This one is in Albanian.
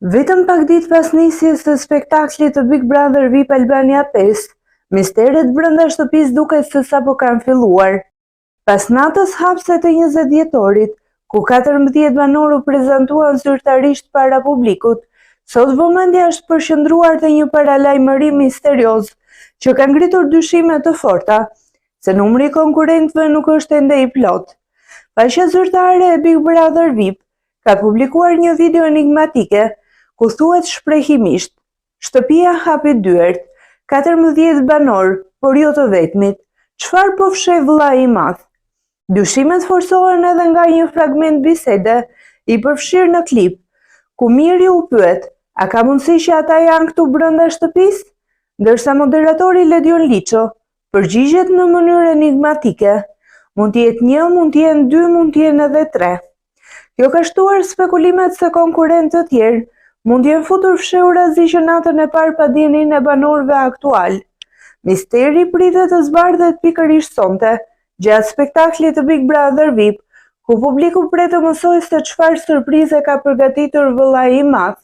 Vetëm pak ditë pas nisjes së spektaklit të Big Brother VIP Albania 5, misteret brenda shtëpisë duket se sapo kanë filluar. Pas natës hapëse të 20 dhjetorit, ku 14 banorë u prezantuan zyrtarisht para publikut, sot vëmendja është përqendruar te një paralajmërim misterioz që ka ngritur dyshime të forta se numri i konkurrentëve nuk është ende i plotë. Faqja zyrtare e Big Brother VIP ka publikuar një video enigmatike, ku thuhet shprehimisht, Shtëpia hapi dyert, 14 banorë, por jo të vetmit. Çfarë po fsheh vëllai i madh? Dyshimet forcohen edhe nga një fragment bisede i përfshirë në klip, ku Miri u pyet, a ka mundësi që ata janë këtu brenda shtëpisë? Ndërsa moderatori Ledion Liço përgjigjet në mënyrë enigmatike, mund të jetë një, mund të jenë dy, mund të jenë edhe tre. Kjo ka shtuar spekulimet se konkurrentë të tjerë mund të jenë futur fshehurazi që natën e parë pa dijeninë e banorëve aktualë. Misteri pritet të zbardhet pikërisht sonte, gjatë spektaklit të Big Brother VIP, ku publiku pret të mësojë se çfarë surprize ka përgatitur vëllai i madh.